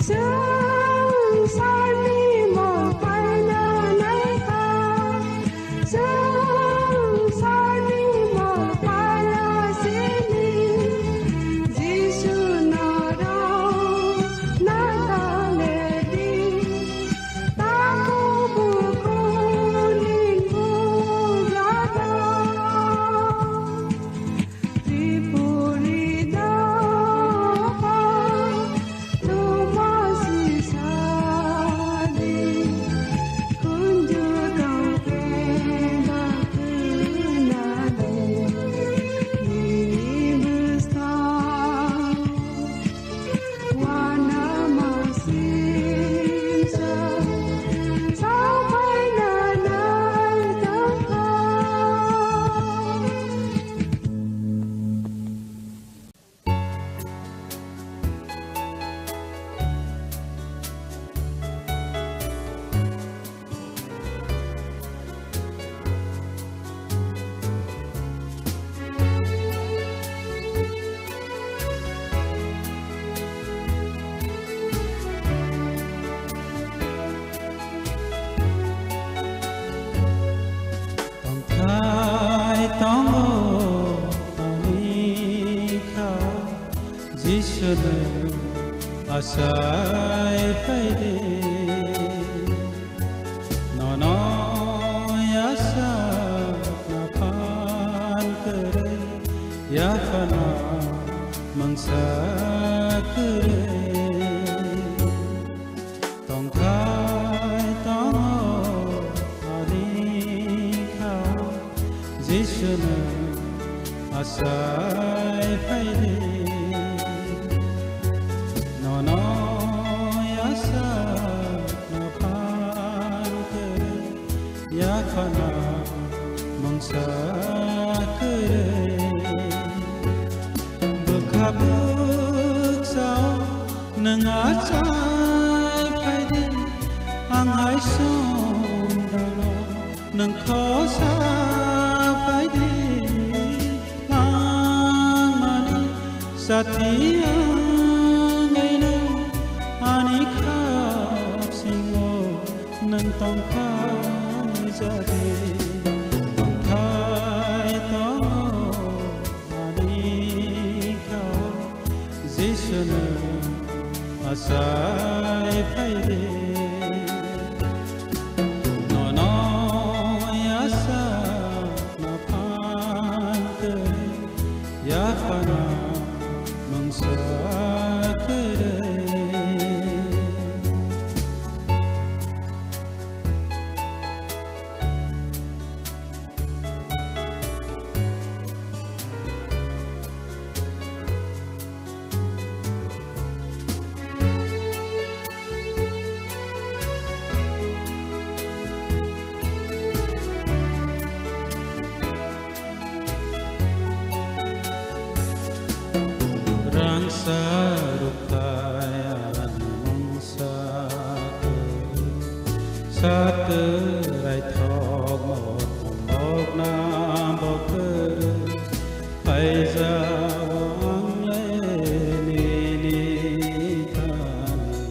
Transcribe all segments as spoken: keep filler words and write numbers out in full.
Swngcharni mol paina naikha, swngcharni mol paina simi, Jisu norok nataledi, takhuk bukhuk ni bugrada. Tripuri dopha, tuma sisadi, kunju kangkhe dakhnadi, nini bwskang. Tongthai tongo ani kha, Jisu nwng achai phaidi. Nono yasa naphan kwrwi, yaphano mungsa kwrwi. Tongthai tongo ani kha, Jisu nwng achai phaidi. Nono yasa naphan kwrwi, yaphano mungsa kwrwi. Bwkha bwksa o nwng achai phaidi, ang hai song dano nwng khosa phaidi. Langmani sathi wngwi nwng ani khap singo nwng tongthai jadi, tongthai tongo ani kha, Jisu nwng achai phaidi. Nono yasa naphan kwrwi, yaphano mungsa kwrwi. Rangsa rukha ani mungsa kwrwi, satwrai thokmo tongthokna bo kwrwi, phaijao ang le nini thani,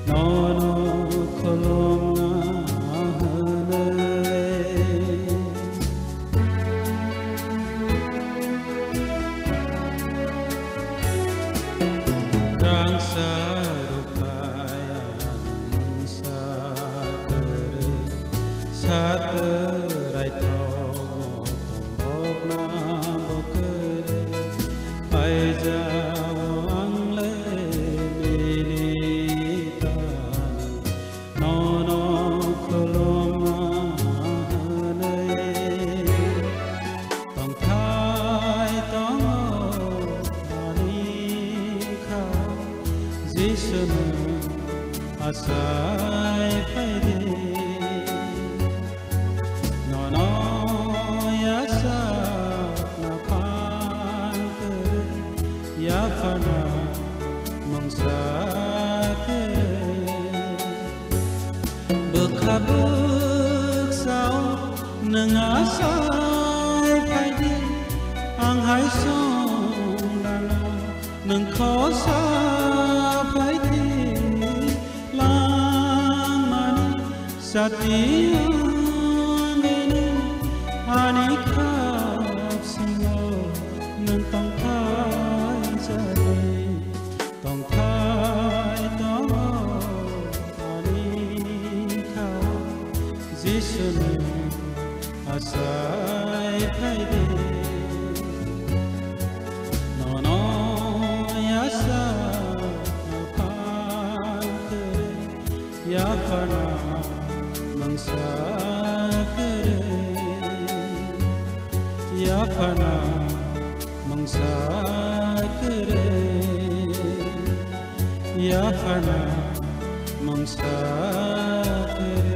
nono khulumna hwnwi. Rangsa rukha ani mungsa kwrwi, satwrai thokmo tongthokna bo kwrwi, phaijao ang le nini thani, nono khulumna hwnwi. Tongthai tongo ani kha, Jisu nwng achai phaidi. Nono yasa naphan kwrwi, yaphano mungsa kwrwi. Bwkha bwksa o nwng achai phaidi, ang hai song dano nwng khosa phaidi. Sati wngwi ani kha bisingo nwng tongthai jai, tongthai tongo ani kha o Jisuni achai phaidi. Nono yasa phan kwrwi, yaphana mungsa kwrwi, yaphana mungsa kwrwi, yaphana mungsa kwrwi.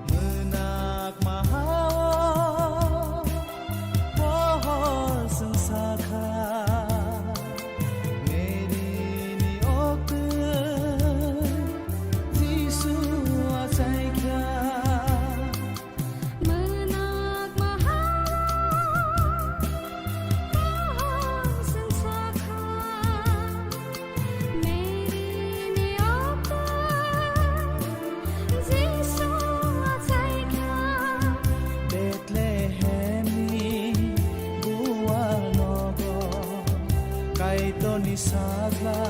Mwnak mahao pohor swng sakha, Mary ni oktwi Jisu achaikha. Mwnak mahao pohor swng sakha, Mary ni oktwi Jisu achaikha. Bethlehem ni bual nogo Kaitor ni sajla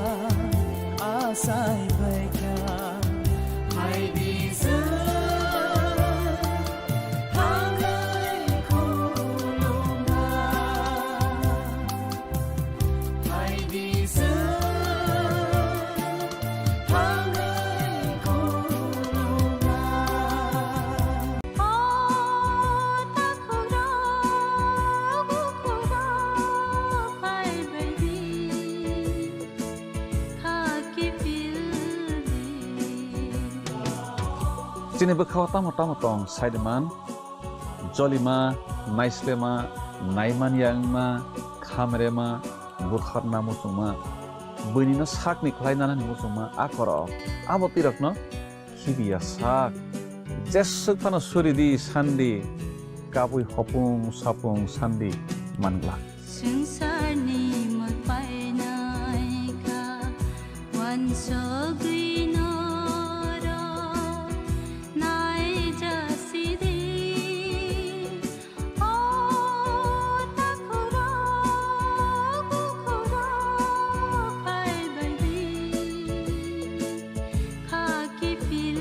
achai phaikha. Phaidi chwng thangwi khulumna. Phaidi chwng thangwi khulumna. O takhukrok, bukhukrok, phaibaidi. Chini bwkhao tamo tamo tong saiman, jolima, naislema, naimanya wngma, khamrema, butharna muchungma, buinino sakni khlai nanani muchungma a korok. Abo twi rokno khibiya sak. Jeswk phano suri di, san di, kabui hopung sapung san di man glak. Swngcharni mwtai naikha, uansugwi norok naijasidi. O takhukrok, bukhukrok, phaibaidi. Khaki phil.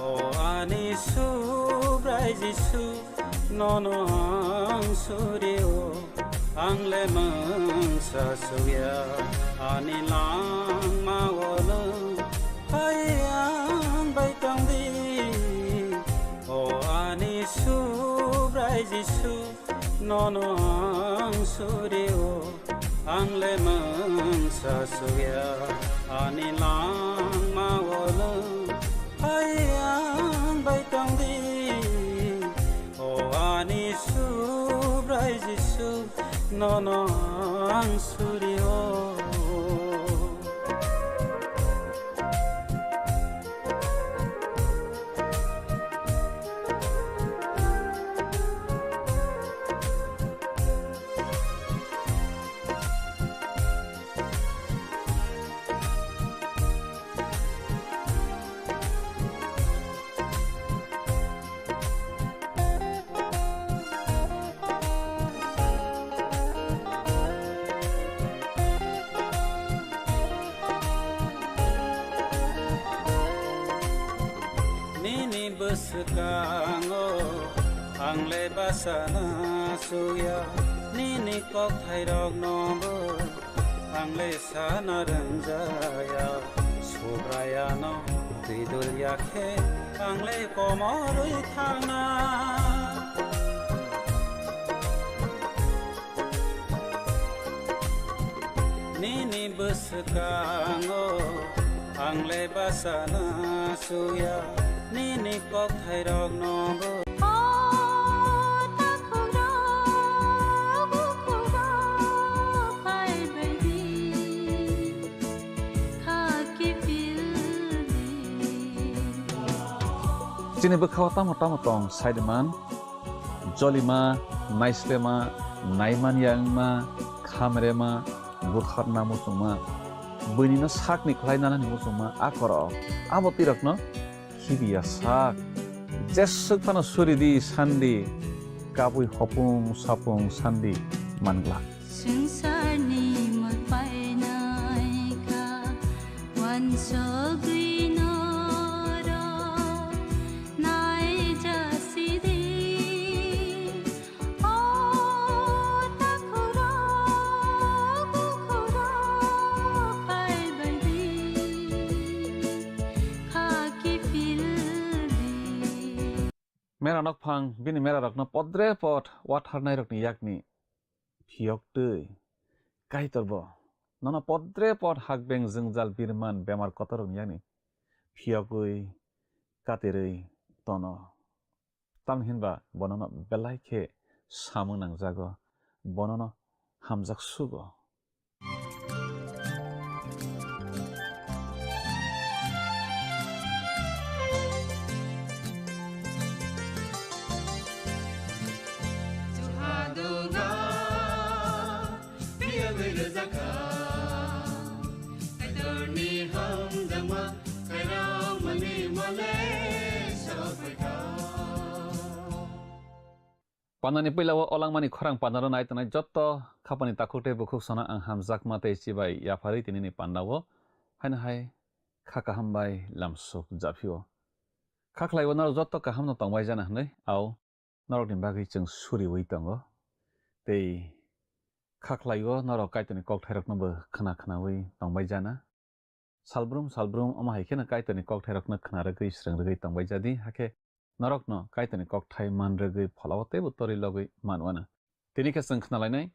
O ani Subrai Jisu, nono ang surio, ang le mungsa suya, ani langma o nwng phai ang bai tong di. O ani Subrai Jisu, nono ang surio, ang le mungsa suya, ani langma o nwng phai ang bai tong di. O ani Subrai Jisu, nono ang surio. Swkango ang le bachana suya, nini kokthairokno bo ang le sana rwngjaya. Subraiyano twi dul ya khe ang le komorwi thangna. Nini bwswkango ang le bachana suya, nini kokthairokno bo. O takhukrok, bukhukrok phai baidi, kha kiphildi. Chini bwkhao tamo tamo tong saidiman. Jolima, naislema, naimanya wngma, khamrema, butharna muchungma, buinino sakni khlai nanani muchungma a korok. Abo twirakno khibiya sak. Jeswk phano suridi sandi, kabui hopung sapung sandi manglak. Swngcharni mul painai kha, uansugwi norok naijasidi. O takhukrok, bukhukrok phai baidi, kha kiphildi. Mera nokphang bini merarokno podre pod watharnairokni yakni phiyok twi Kaitorbo nono podre pod hakbeng jwngjal birman bemar kotorrokni yakni phiyogwi katirwi tono. Tamni hinba bo nono belai khe samung nangjago, bo nono hamjak sugo. Pandani puila o olangmani khorang pandaro nai tongnai jotto khapani takhuk tei bukhuk sono ang hamjakma tei chibai yapharwi tinini pandao haino hai kha kaham bai lamsuk japhio. Kha khlaio norok jotto kahamno tongbai jana hwnwi, au norokni bagwi chwng suriwi tongo. Tei kha khlaio norok Kaitorni kokthairokno bo khna khnawi tongbai jana. Salbrum salbrum omo hai kheno Kaitorni kokthairokno khna rwgwi srwng rwgwi tongbai jadi, hakhe norokno Kaitorni kokthai man rwgwi pholao teibo torwi logwi man uanw. Tini khe chwng khna lainai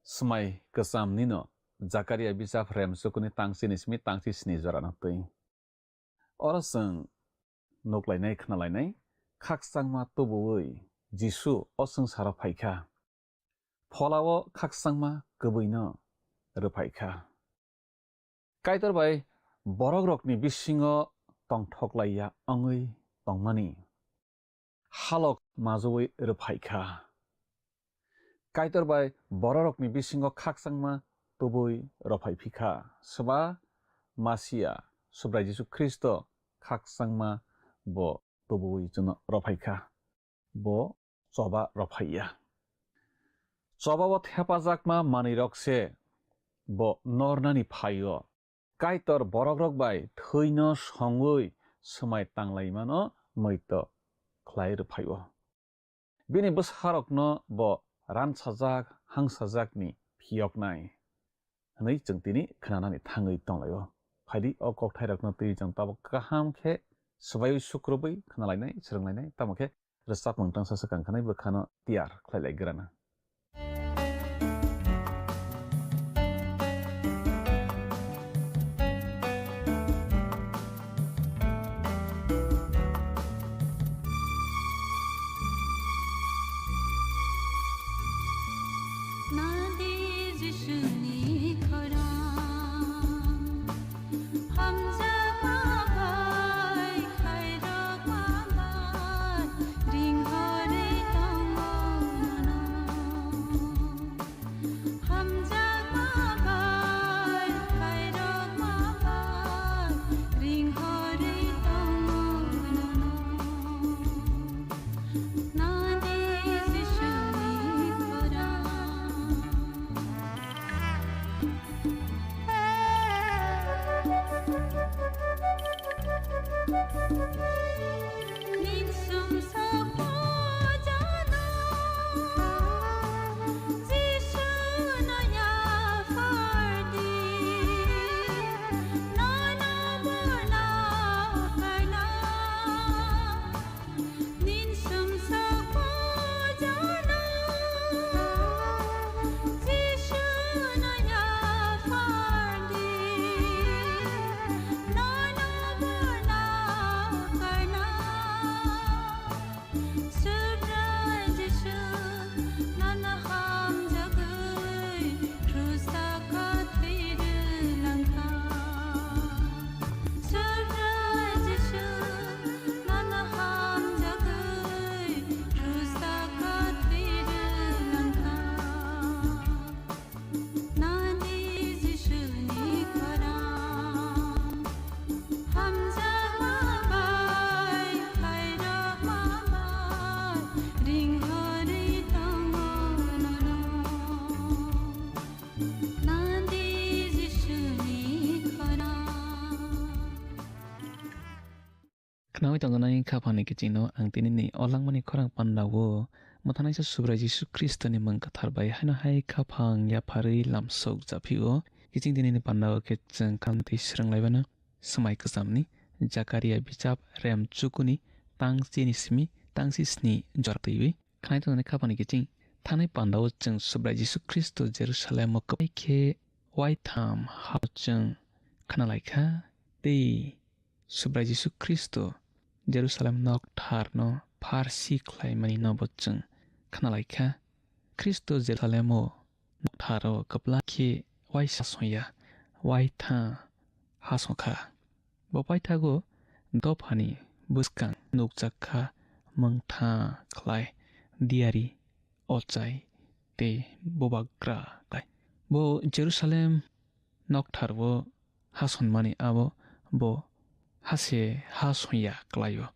swmai kwcham nino Jakaria bijap rem chukuni tangchi ni simi tangchi sni jorano twi. Oro chwng nuk lainai khna lainai, khakchangma tubuwi Jisu o swngcharo phai kha. Pholao khakchangma kwbwino rwphai kha. Kaitor bai borokrokni bisingo tongthok laiya wngwi tongmani halok majui rwphai kha. Kaitor bai bororokni bisingo khakchangma tubui rwphai phi kha. Swba Masia, Subrai Jisu Khristo khakchangma bo tubui chwngno rwphai kha. Bo choba rwphai ya. Choba o thepajakma manwirok se bo nornani phaio. Kaitor borokrok bai thwino songwi swmai tanglaimano muitu khlai rwphaio. Bini bwsarokno bo ransajak hangsajakni phiyoknai hwnwi chwng tini khnanani thangwi tonglaio. Phaidi o kokthairokno twi chwng tabuk kaham khe swbaiwi sukrubwi khnalainai, swrwnglainai, tamo khe rwchapmung tangsa swkang khanai bwkhano tiyar khlailai grana. Nadi Jisuni khorang. Hamjakma bai khairokma bai ringkhorwi tongo nono. Hamjakma bai khairokma bai ringkhorwi tongo nono. Nadi Jisuni khorang. Nangwi tongjaknai khaphangni kichingno ang tinini o langmani khorang pandao mwthanaisa Subrai Jisu Khristoni mung kwthar bai haino hai khaphang yapharwi lamsok japhio. Kiching tinini pandao khe chwng khamtwi swrwnglaibano swmai kwchamni Jakaria bijap rem chukuni tang chini simi tang si sni jora twiwi. Khnai tongjaknai khaphangni kiching thanai pandao chwng Subrai Jisu Khristo Jerusalemo kwbai khe waitham hao chwng khnalaikha tei Subrai Jisu Khristo Jerusalem nokthar no pharsi khlaimani no bo chwng khnalaikha. Khristo Jerusalem o nokthar o kwplai khe waisa songya, waitha ha songkha. Bo paithago dophani bwskang nukjak kha mungtha khlai diyari ochai tei bubagra khlai. Bo Jerusalem nokthar o ha sonmani abo bo hase ha songya klaio.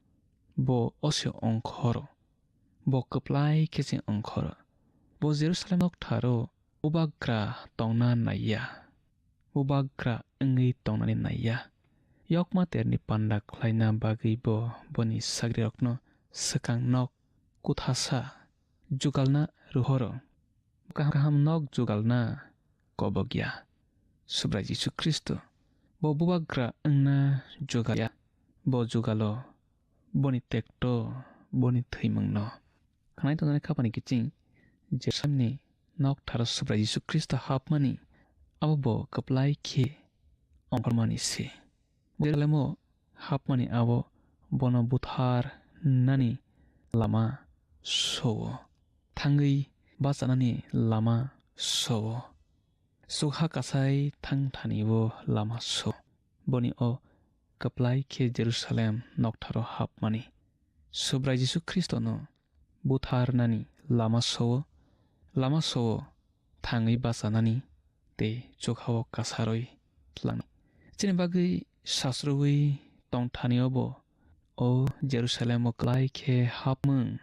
Bo ose ongkhoro. Bo kwplai khe se ongkhoro. Bo Jerusalem nokthar o bubagra tongna naiya. Bubagra wngwi tongnani naiya. Yokma terni panda khlaina bagwi bo boni sagrirokno swkang nok kuthasa jugalna rohoro. Kaham kaham nok jugalna kobokya. Subrai Jisu Khristo. Bo bubagra wngna jugalya. Bo jugalo boni tekto, boni thwimungno. Khnai tongjaknai khaphani kiching Jerusalemni noktharo Subrai Jisu Khristo hapmani abo bo kwplai khe ongkhormani se. Jerusalemo hapmani abo bono buthar nani lama sowo. Thangwi bachanani lama sowo. Chukha kasai thang thani o lama so. Boni o kwplai khe Jerusalem noktharo hapmani. Subrai Jisu Khristono butharnani lama so-o, lama so-o thangwi bachanani tei chukha-o kasarwi tlangnai. Chini bagwi sasrwi tong thani-o bo o Jerusalem-o kwplai khe hapmung,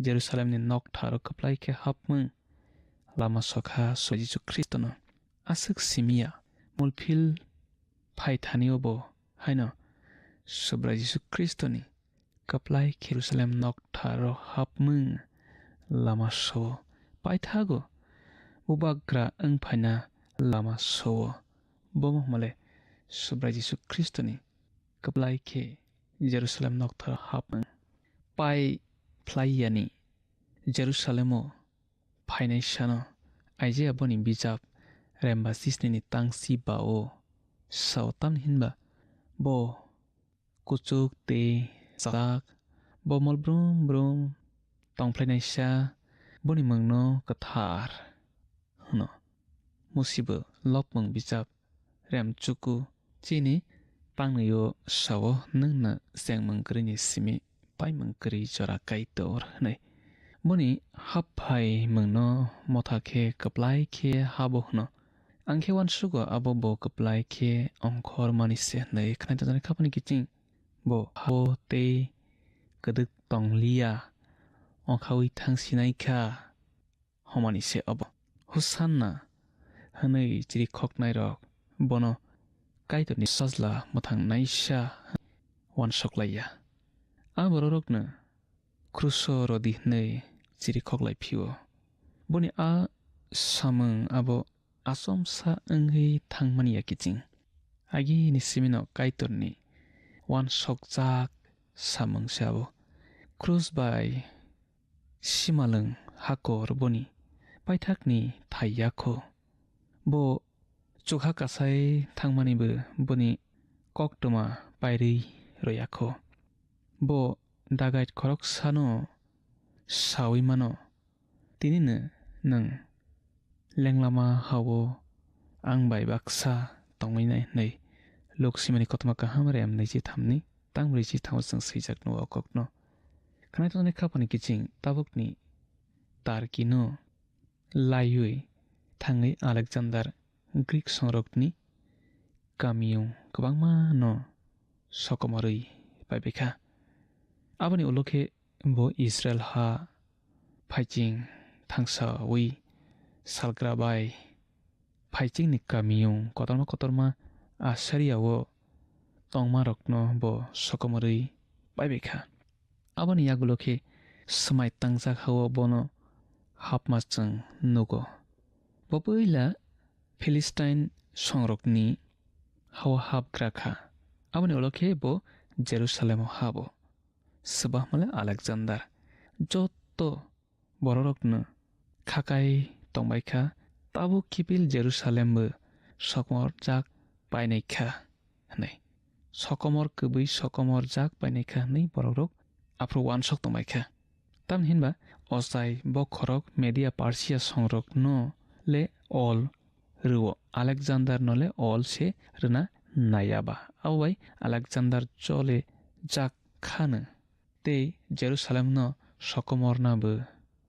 Jerusalemni noktharo kwplai khe hapmung lama sokha Subrai Jisu Khristono. Aswk simiya, mulphil phai thani-o bo haino Subrai Jisu Khristoni kwplai khe Jerusalem noktharo hapmung lama so-o. Paithago bubagra wng phaina lama so-o. Bomo hwnmale Subrai Jisu Khristoni kwplai khe Jerusalem noktharo hapmung. Pai phlai yani Jerusalemo phainai sano Isaiah boni bijap remba sisnini tangsi ba-o sao, tamni hinba bo kuchuk tei chajak, bo mol brum brum tongphlainaisa, boni mungno kwthar hwno. Musibo lopmung bijap rem chuku chini pangnwi-o sao, nwngno chengmung kwrwini simi paimung kwrwi jora Kaitor hwnwi. Boni happhai mungno motha khe kwplai khe habo hwno. Ang khe uansugo abo bo kwplai khe ongkhor mani se hwnwi khnai tongjaknai khaphani kiching. Bo habo tei kwdwk tongliya, ongkhaui thang sinai kha. Homani se obo. Hosanna hwnwi chirikhoknairok bono Kaitorni Sajla mwthang naisa hwnwi uansuk laiya. A bororokno kruso rw di hwnwi chirikhok lai phio. Boni a samung abo achomsa wngwi thangmani ya kiching. Agini simino Kaitorni uansukjak samung se abo. Krus bai simalwng hakor boni paithakni thai yakho. Bo chukha kasai thangmanibo boni koktwma pairwi rw yakho. Bo dagait khoroksano saui mano, tinino nwng lenglama hao ang bai baksa tongwi nai hwnwi Luk simani kothoma kaham rem naichi thamni tang brwichi thango chwng swijak nugo o kokno. Khnai tongni khaphani kiching tabukni Tarkino laiwi thangwi Alexander Greek songrokni kamiyung kwbangma no sokomorwi paibaikha. Aboni ulo khe bo Israel ha phaiching thangsawi salgra bai phaichingni kamiyung kotorma kotorma Assyria-o tongmarokno bo sokomorwi paibai kha. Aboni yagulo khe swmai tangjak hao bono hapma chwng nugo. Bo puila Philistine songrokni hao hapgra kha. Aboni ulo khe bo Jerusalemo habo. Swbahmale Alexander. Joto bororokno khakai tongbai kha, tabuk kiphil Jerusalembo sokomorjak painai kha hwnwi. Sokomor kwbwi sokomorjak painai kha hwnwi borokrok aphuru uansuk tongbai kha. Tamni hinba ochai bokhorok Media Persia songrokno le ol rwo, Alexander no le ol se rwna naiya ba. Abo bai Alexander chole jak khano tei Jerusalem no sokomorna bo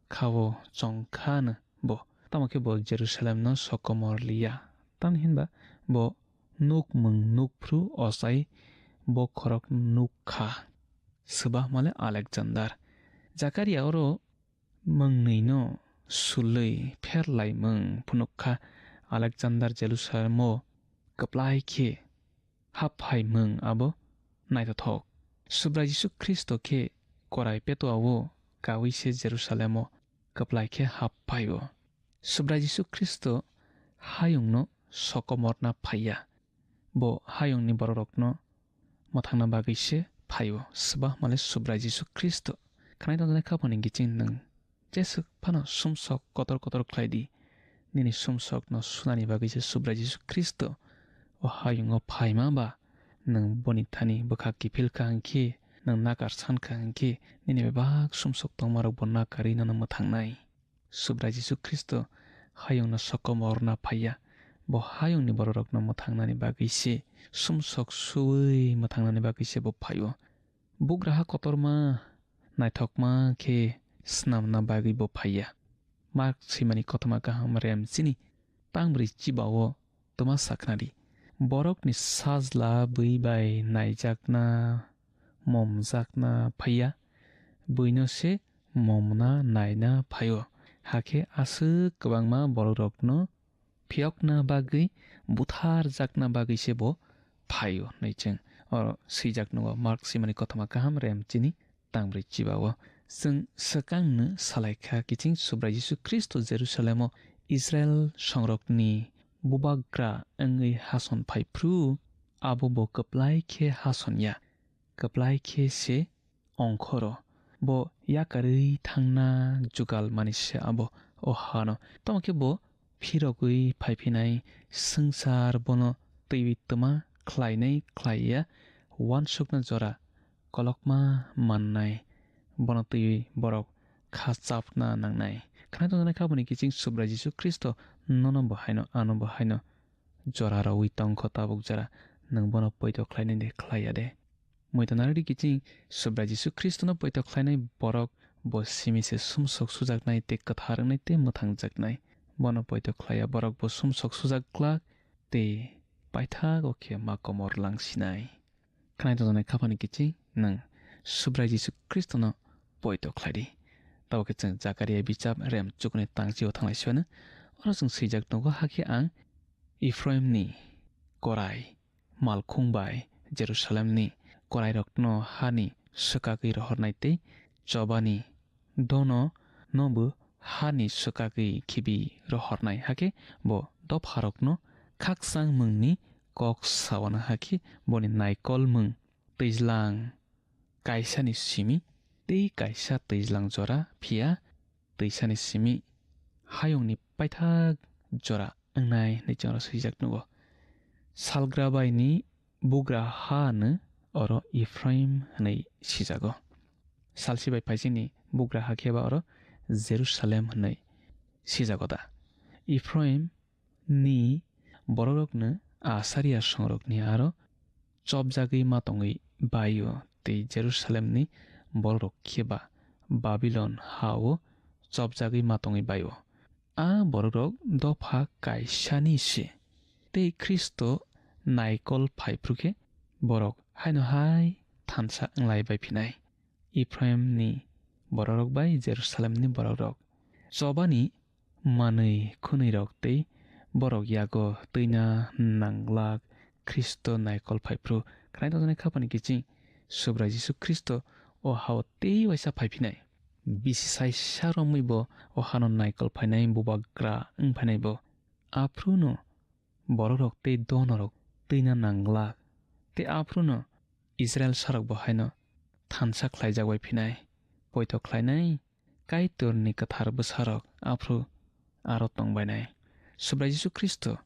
kha o chong khano bo. Tamo khe bo Jerusalem no sokomor liya. Tamni hinba bo nuk mung nuk phru ochai bokhorok nuk kha. Swbahmale Alexander. Zakaria oro mwngnwino sulwi pherlaimung phunuk kha. Alexander Jerusalemo kwplai khe hap phaimung abo naithothok. Subrai Jisu Khristo khe korai petuao kaui se Jerusalemo kwplai khe hap phaio. Subrai Jisu Khristo hayungno sokomorna phaiya. Bo hayungni bororokno mwthangna bagwi se phaio. Swbahmale Subrai Jisu Khristo. Khwnai tongjaknai khapangni giching nwng jeswk phano sumsok kotor kotor khlai di. Nini sumsokno sunani bagwi se Subrai Jisu Khristo o hayungo phaima ba nwng boni thani bwkha kiphil kha hwnkhe, nwng nakar san kha hwnkhe, nini bebak sumsok tongmarok bo nakarwi nono mwthangnai. Subrai Jisu Khristo hayungno sokomorna phaiya. Bo hayungni bororokno mwthangnani bagwi se, sumsok suwi mwthangnani bagwi se bo phaio. Bugraha kotorma naithokma khe snamna bagwi bo phaiya. Mark swimani kothoma kaham rem chini tangbrwi chibao twma sakhnari. Borokni sajla bwi bai naijakna, momjakna phaiya, bwino se momna naina phaio. Hakhe aswk kwbangma borokrokno phiyokna bagwi, butharjakna bagwi se bo phaio hwnwi chwng oro swijak nungo. Mark swimani kothoma kaham rem chini tangbrwi chibao. Chwng swkangno salai kha, kiching Subrai Jisu Khristo Jerusalemo Israil songrokni bubagra wngwi hason phai phru, abo bo kwplai khe hason ya, kwplai khe se ongkhoro. Bo yakarwi thangna jugal mani se abo o hano. Tamo khe bo phirogwi phaiphinai swngchar bono twiwi twma khlainai khlaiya uansukna jora kolokma mannai, bono twiwi borok kha chapna nangnai. Khwnai tongjaknai kha boni kiching Subrai Jisu Khristo nono bo haino ano bo haino jora rwui tongkho tabuk jora, nwng bono poito khlainai de khlaiya de? Muitu narwkdi kiching Subrai Jisu Khristono poito khlainai borok bo simi se sumsok sujaknai tei kwthar wngnai tei mwthangjaknai. Bono poito khlaiya borok bo sumsok sujak glak tei paithago khe ma komor langsinai. Khwnai tongjaknai kha boni kiching nwng Subrai Jisu Khristono poito khlai di. Tabuk khe chwng Zakaria bichap rem chukuni tangchio thanglai siphano. Oro chwng swijak tongo, hakhe ang Ephraimni korai malkhung bai Jerusalemni korairokno hani swkagwi rohornai tei chobani dono nobo hani swkagwi khibi rohornai. Hakhe bo dopharokno khakchangmungni kok sawana, hakhe boni naikolmung twijlang kaisani simi tei kaisa twijlang jora, phiya twisani simi hayungni paithak jora wngnai hwnwi chwngno swijak nugo. Salgrabaini bugra ha hwnwi oro Ephraim hwnwi sijago. Salsi bai phaisingni bugra ha khe ba oro Jerusalem hwnwi sijago da? Ephraim ni bororokno Asiria songrokni aro chopjagwi ma tongwi bai-o, tei Jerusalemni bororok khe ba Babilon ha-o chopjagwi ma tongwi bai-o. A bororok dopha kaisani se, tei Khristo naikol phai phru khe borok haino hai thansa wnglai bai phinai. Ephraimni bororok bai Jerusalemni bororok chobani manwi khwnwirok tei borok yago twina nanglak Khristo naikol phai phru. Khwnai tongjaknai khapani kiching Subrai Jisu Khristo o hao tei waisa phai phinai. Bisi sai sa romwi bo o hano naikol phainai bubagra wng phainai bo. Aphuru no borok rok tei dono rok twina nang glak. Tei aphuru no Israil sarok bo haino thansa khlaijak bai phinai, poito khlainai Kaitorni kwthar bwsarok aphuru aro tong bainai. Subrai Jisu Khristo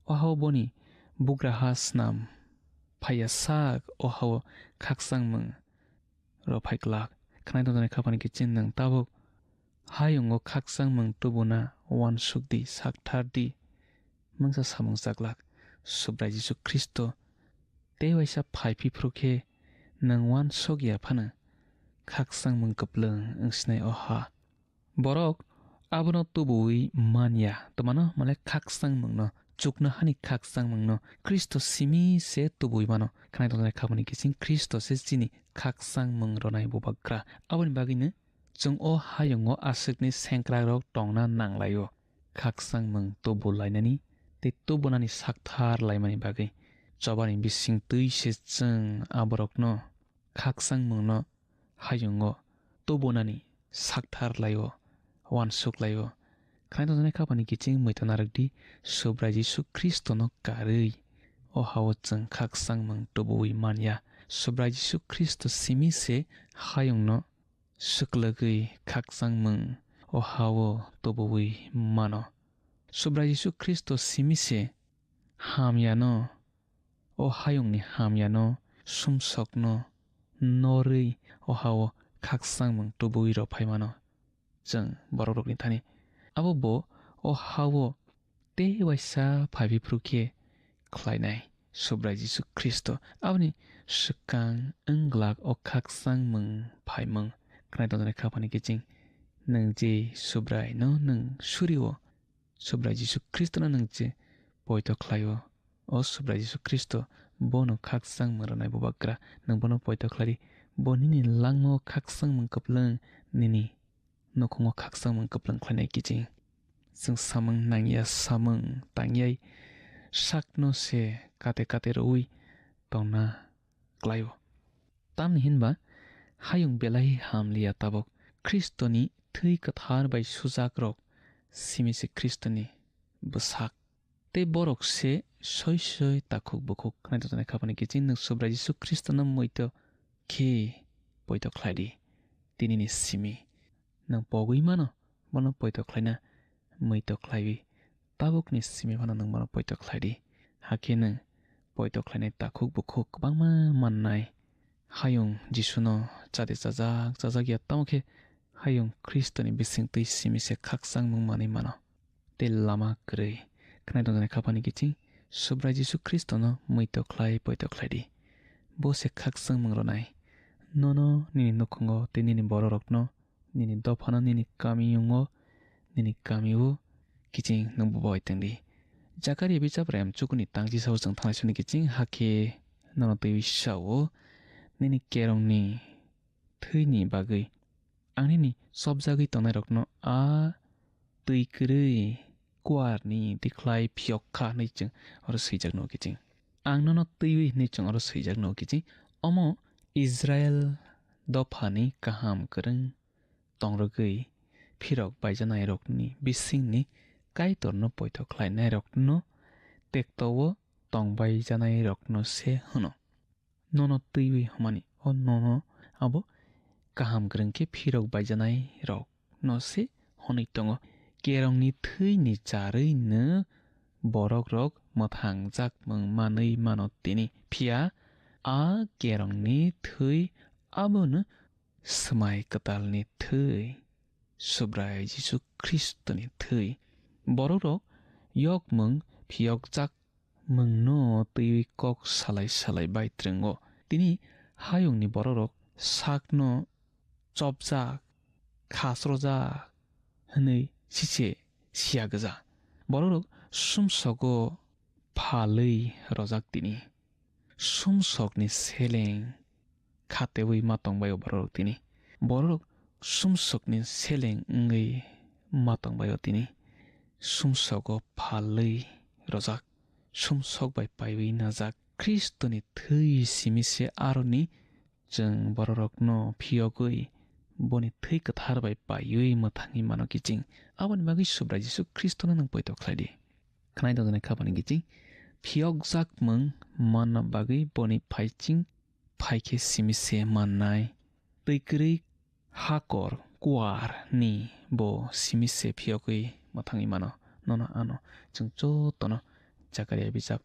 o hao boni bugraha snam phaiya sak o hao khakchangmung rw phai glak. Khnai tongjaknai khapani kiching nwng tabuk hayungo khakchangmung tubuna uansuk di, sakthar di, mungsa samung chaglak. Subrai Jisu Khristo tei waisa phai phiphru khe nwng uansuk ya phano khakchangmung kwplwng wngsinai o ha. Borok abono tubuwi man ya, twmano male khakchangmungno, chuknohani khakchangmungno Khristo simi se tubuwi mano. Khnai tongjaknai khapani kiching Khristo se chini khakchangmung rwnai bubagra. Aboni bagwino chwng o hayungo aswkni sengkrakrok tongna nang lai-o. Khakchangmung tubu lainani tei tubunani sakthar laimani bagwi chobani bising twi se chwng aborokno khakchangmungno hayungo tubunani sakthar lai-o, uansuk lai-o. Khnai tongjaknai khapani kiching muitu narwk di, Subrai Jisu Khristono karwi o hao chwng khakchangmung tubuwi man ya. Subrai Jisu Khristo simi se hayungno swklagwi khakchangmung o hao tubuwi mano. Subrai Jisu Khristo simi se hamyano, o hayungni hamyano, sumsokno norwi o hao khakchangmung tubuwi rw phai mano. Chwng borok rokni thani abo bo o hao tei waisa phai phiphru khe khlainai Subrai Jisu Khristo. Aboni swkang wng glak o khakchangmung phaimung. Khnai tongjaknai khapani kiching nwng je Subraino nwng suri-o, Subrai Jisu Khristono nwng je poito khlai-o. O Subrai Jisu Khristo bono khakchangmung rwnai bubagra, nwng bono poito khlai di. Bo nini langmao khakchangmung kwplwng, nini nukhungo khakchangmung kwplwng khlainai kiching. Chwng samung nangya samung tangyai sakno se kate kate rwui tongna klai-o. Tamni hinba hayung belai hamliya tabuk Khristoni thwi kwthar bai sujakrok simi se Khristoni bwsak. Tei borok se soi soi takhuk bukhuk. Khnai tongjaknai khapani kiching nwng Subrai Jisu Khristono muitu khe poito khlai di. Tinini simi nwng pogwi mano, bono poito khlaina muitu khlaiwi tabukni simi phano nwng bono poito khlai di. Hakhe nwng poito khlainai takhuk bukhuk kwbangma mannai. Hayung Jisuno chade chajak chajak ya, tamo khe hayung Khristoni bising twi simi se khakchangmung manwi mano. Tei lama kwrwi. Khnai tongjaknai khapani kiching Subrai Jisu Khristono muitu khlai poito khlai di. Bo se khakchangmung rwnai. Nono, nini nukhungo tei nini bororokno, nini dophano, nini kamiyungo, nini kamio kiching nwng bo bai tong di. Jakaria bichap rem chukuni tangchi sao chwng thanglai suni kiching hakhe nono twiwi sao, nini kerongni thwini bagwi ang nini chopjagwi tongnairokno a twi kwrwi kuarni tikhlai phiyok kha hwnwi chwng oro swijak nugo kiching. Ang nono twiwi hwnwi chwng oro swijak nugo kiching. Omo Israel dophani kaham kwrwng tongrwgwi phirok baijanairokni bisingni Kaitorno poito khlainairokno tekto-o tong baijanairokno se hwno. Nono twiwi hwnmani, o nono abo kaham kwrwng khe phirok baijanai rok no se hwnwi tongo. Kerongni thwini charwino borok rok mwthangjak mung manwi mano tini. Phiya a kerongni thwi abono swmai kwtalni thwi, Subrai Jisu Khristoni thwi. Borok rok yokmung phiyokjak mungno twiwi kok salai salai bai twrwngo. Tini hayungni borok rok sakno chopjak, khasrojak hwnwi sise siya gwja. Borok rok sumsogo phalwi rojak tini. Sumsokni seleng khatewi ma tongbaio borok tini. Borok sumsokni seleng wngwi ma tongbaio tini. Sumsogo phalwi rojak, sumsok bai paiwi najak. Khristoni thwi simi se aroni chwng bororokno phiyogwi boni thwi kwthar bai paiwi mwthangwi mano kiching. Aboni bagwi Subrai Jisu Khristono nwng poito khlai di. Khwnai tongjaknai khapani kiching phiyokjak mwng manna bagwi boni phaiching phaikhe simi se mannai. Twi kwrwi hakor kuar ni bo simi se phiyogwi mwthangwi mano. Nono ano chwng jotono Jakaria bijap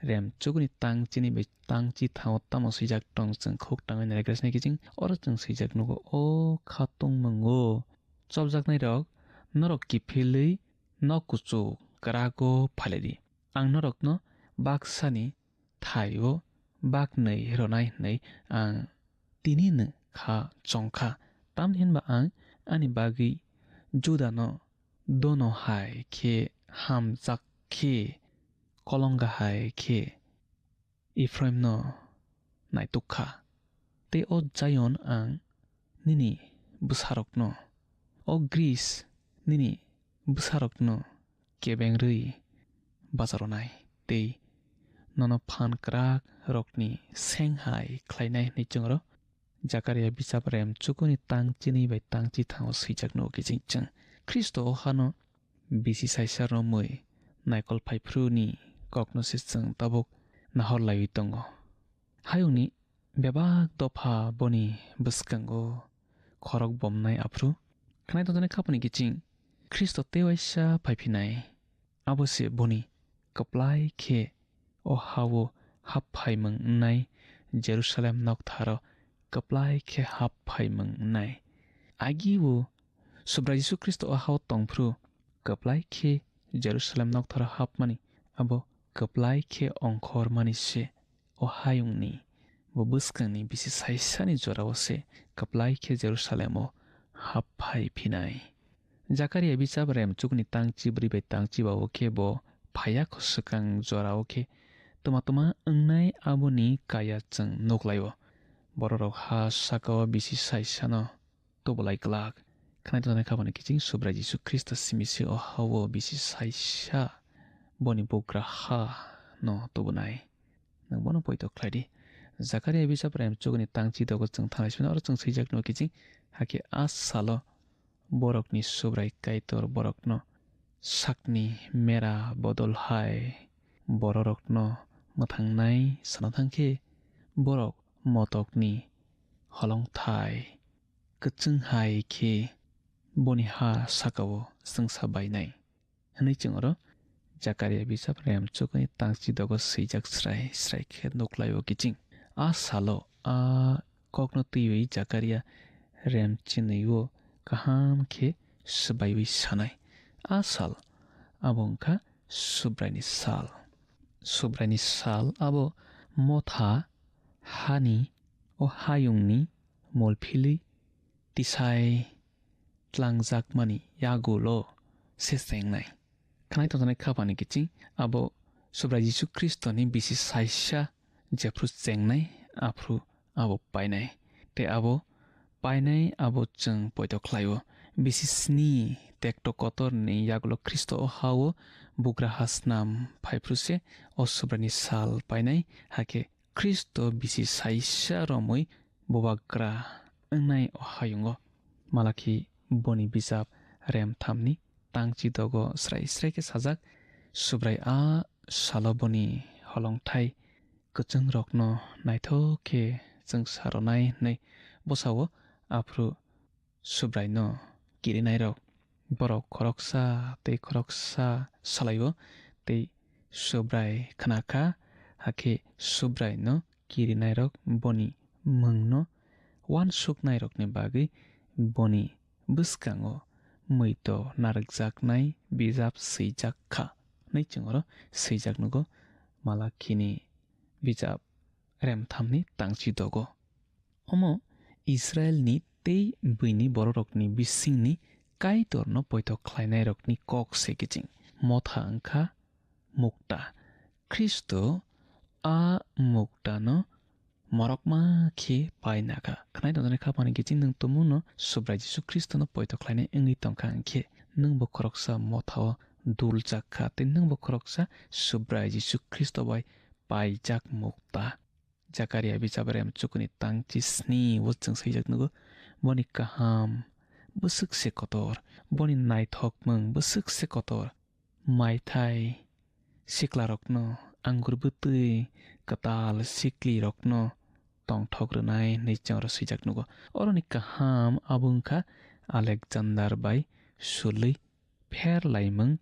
rem chukuni tang chini bai tang chi thango tamo swijak tong chwng khuk tangwi nai graisnai kiching oro chwng swijak nugo o kha tongmungo. Chopjaknairok norok kiphilwi nok kuchuk kwrago phailai di. Ang norokno baksani thaio baknwi rwnai hwnwi ang tinino kha chong kha. Tamni hwnba ang ani bagwi Judano dono hai khe hamjak khe kolonga hai khe Ephraimno naituk kha. Tei o Zion ang nini bwsarokno, o Gris nini bwsarokno kebengrwi bacharonai tei nono phan kwrak rokni seng hai khlainai hwnwi chwngro Jakaria bijap rem chukuni tang chini bai tang chi thango swijak nugo kiching chwng. Khristo o hano bisi saisa romwi naikol phaiphru ni kokno se chwng tabuk nahor laiwi tongo. Hayungni bebak dopha boni bwskango khorok bomnai aphru. Khwnai tongjaknai khapani kiching Khristo tei waisa phaiphinai. Abo se boni kwplai khe o ha-o hap phaimung wngnai, Jerusalem noktharo kwplai khe hap phaimung wngnai. Agi o Subrai Jisu Khristo o ha-o tongphru kwplai khe Jerusalem noktharo hapmani abo kwplai khe ongkhormani se. O hayungni bo bwskangni bisi saisani jorao se kwplai khe Jerusalemo hap phai phinai. Jakaria bijap rem chukni tang chibrwi bai tang chiba o khe bo phaiya kho swkang jorao khe twma twma wngnai aboni kaya chwng nuklaio. Bororok ha sakao bisi saisano tubulai glak. Khwnai tongjaknai khapani kiching Subrai Jisu Khristo simi se o ha-o bisi saisa boni bugra ha no tubunai. Nwng bono poito khlai di. Jakaria bijap rem chukni tang chi dogo chwng thanglai sino oro chwng swijak nugo kiching. Hakhe a salo borokni Subrai Kaitor borokno sakni mera bodol hai bororokno mwthangnai sana thang khe borok motokni holongthai kwchwng hai khe boni ha sakao chwngsa bainai. Hwnwi chwng oro Jakaria bijap rem chukni tang chi dogo swijak srai srai khe nuklaio kiching. A salo a kokno twiwi Jakaria rem chinwi o kaham khe swbaiwi sanai. A sal abo wngkha Subraini sal. Subraini sal abo motha hani o hayungni molphilwi tisai tlangjakmani yagulo se chengnai. Khwnai tongjaknai khapani kiching abo Subrai Jisu Khristoni bisi saisa jephru chengnai aphru abo painai. Tei abo painai abo chwng poito khlaio. Bisi sni tekto kotorni yagulo Khristo o ha-o bugra ha snam phaiphru se o Subraini sal painai, hakhe Khristo bisi saisa romwi bubagra wngnai o hayungo. Malakhi boni bijap rem thamni tang chi dogo srai srai khe sajak, Subrai a salo boni holongthai kwchwngrokno naithok khe chwngsa rwnai hwnwi bwsa-o aphru Subraino kirinairok borok khoroksa tei khoroksa salaio tei Subrai khna kha, hakhe Subraino kirinairok boni mungno uansuknairokni bagwi boni bwskango muito narwkjaknai bijap swijak kha hwnwi chwng oro swijak nugo Malakhini bijap remthamni tangchi dogo. Omo Israilni tei buini bororokni bisingni Kaitorno poito khlainairokni kok se kiching. Motha wngkha mukta. Khristo a muktano morokma khe pai nakha. Khnai tongjaknai khapani kiching nwng tumungno Subrai Jisu Khristono poito khlainai wngwi tongkha hwnkhe, nwngbo khoroksa mothao duljak kha tei nwngbo khoroksa Subrai Jisu Khristo bai paijak mukta. Jakaria bijap rem chukuni tang chisni o chwng swijak nugo, boni kaham bwswk se kotor, boni naithokmung bwswk se kotor. Maithai siklarokno, anggur bwtwi kwtal siklirokno tongthok rwnai hinwi chwng oro swijak nugo. Oroni kaham abo wngkha Alexander bai sulwi pher laimung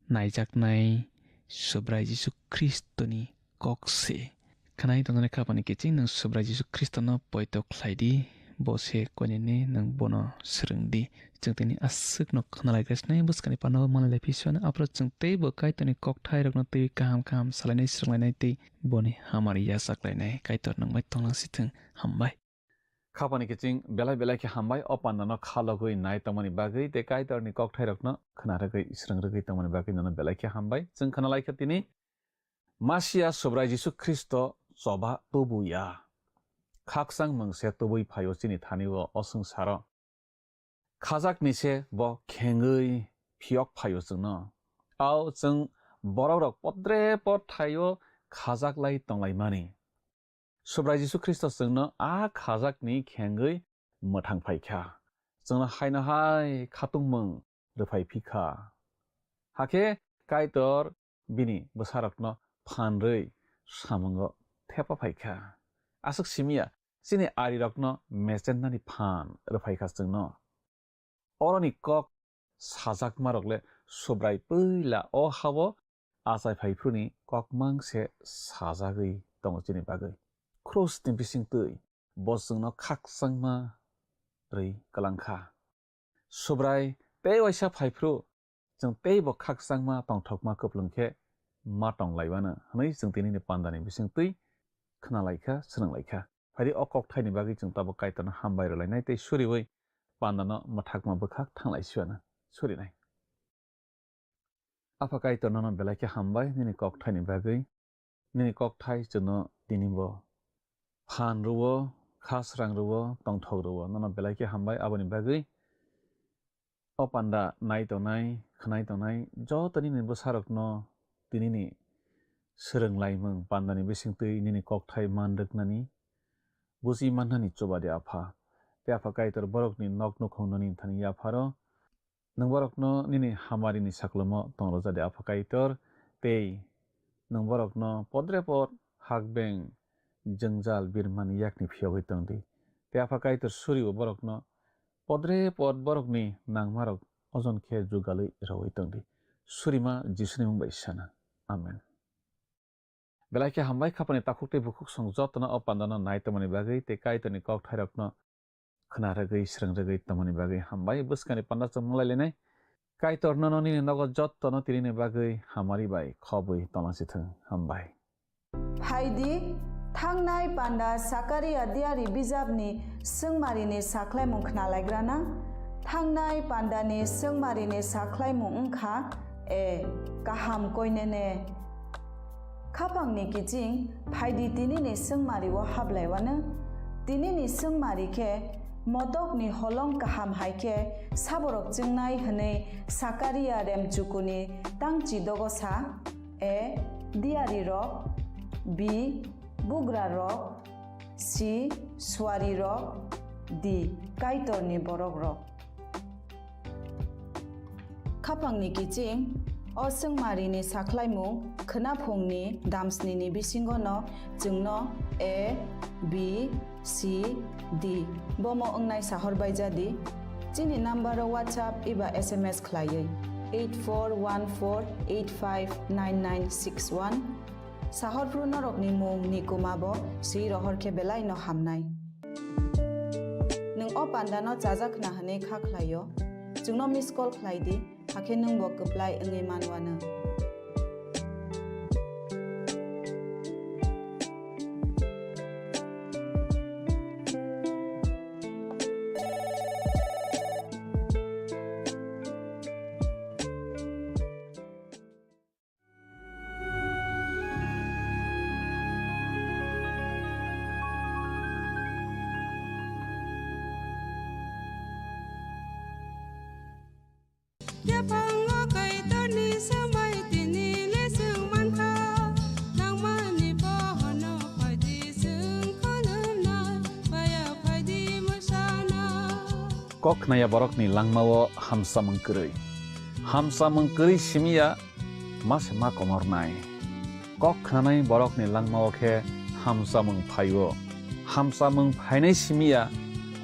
naijaknai Subrai Jisu Khristoni kok se. Khwnai tongnani khapani kiching nwng Subrai Jisu Khristono poito khlai di, bo se koinene nwng bono swrwng di. Chwng tini aswkno khwnalaigasnai bwskani panao manlai phi suana, aphuru chwng teibo Kaitorni kokthairokno twiwi kaham kaham salainai, swrwnglainai tei boni hamari yachaklainai. Kaitor nwng bai tonglang sithwng. Hambai. Khapani kiching belai belai khe hambai, o pandano khalogwi nai tongmani bagwi tei Kaitorni kokthairokno khna rwgwi, swrwng rwgwi tongmani bagwi nono belai khe hambai. Chwng khna lai kha tini Masia Subrai Jisu Khristo choba tubuya. Khakchang mung se tubui phaio chini thani o, o swngsaro. Khajakni se bo khengwi phiyok phaio chwngno. Ao chwng borok rok podre pod thaio khajak lai tonglaimani. Subrai Jisu Khristo chwngno a khajakni khengwi mwthang phai kha. Chwngno haino hai khatungmung rwphai phi kha. Hakhe Kaitor bini bwsarokno phan rwi samungo thepa phai kha. Aswk simi ya, chini arirokno mechenani phan rwphai kha chwngno. Oroni kok sajakmarok le Subrai puila o ha-o achai phaiphru ni kok mang se sajagwi tongo chini bagwi. Krus ni bising twi bo chwngno khakchangma rwi kwlang kha. Subrai tei waisa phaiphru chwng teibo khakchangma tongthokma kwplwng khe ma tong lai mano hwnwi chwng tini ni panda ni bising twi khna lai kha, swrwng lai kha. Phai di o kokthai ni bagwi chwng tabuk Kaitor no hambai rw lainai tei suriui panda no mwthakma bwkhak thang lai si mano, surinai. Apha Kaitor, nono belai khe hambai nini kokthai ni bagwi. Nini kokthai chwngno tini bo phan rwo, kha srang rwo, tongthok rwo. Nono belai khe hambai aboni bagwi. O panda nai tongnai, khwnai tongnai joto nini bwsarokno tini ni swrwng laimung panda ni bising twi nini kokthai man rwknani, buji mannani chuba di Apha. Tei Apha Kaitor, borokni nok nukhung nini thani yapharo. Nwng borokno nini hamari ni saklomo tong rwja di Apha Kaitor, tei nwng borokno podre pod hakbeng jwngjal birmani yakni phiyogwi tong di. Tei Apha Kaitor, suri o borokno podre pod borokni nangmarok ojon khe jugalwi rwui tong di. Surima Jisuni mung bai sana. Amen. Belai khe hambai, khapani takhuk tei bukhuk song jotono o pandano nai tongmani bagwi tei Kaitorni kokthairokno khna rwgwi, swrwng rwgwi tongmani bagwi hambai. Bwskangni panda chwng malai lainai. Kaitor nono nini nogo jotono tinini bagwi hamari bai khobwi tonglansithwng. Hambai. Phai di, thangnai panda Sakaria diari bijapni swngmarini sakhlaimung khnalaigrana. Thangnai pandani swngmarini sakhlaimung wngkha, e, kaham koinene. Khapangni kiching, phai di tinini swngmario hablaiwano. Tinini swngmari khe, motokni holong kaham hai khe saborok chwngnai hwnwi Sakaria remchukuni tangchi dogo sa. A, diari rok. B, bugra rok. C, suari rok. D, Kaitorni borok rok. Khapangni kiching, o swngmarini sakhlaimung khwnaphungni damsnini bisingono chwngno A, B, C, D bomo wngnai sahor baija di. Chini number o WhatsApp eba S M S khlaiwi eight four one four eight five nine nine six one. Sahorphru norokni mung ni kuma bo swi rohor khe belai no hamnai. Nwng o panda no chajak khna hwnwi kha khlai o, chwngno miss call khlai di. Hakhe nwng bo kwplai wngwi manwano. Yaphango Kaitorni swmai tini le chwng mankha, nangmani bohono phaidi chwng. Kok khnaya borokni langmao hamsamung kwrwi. Hamsamung kwrwi simiya ma se ma komornai. Kok khnanai borokni langmao khe hamsamung phaio. Hamsamung phainai simiya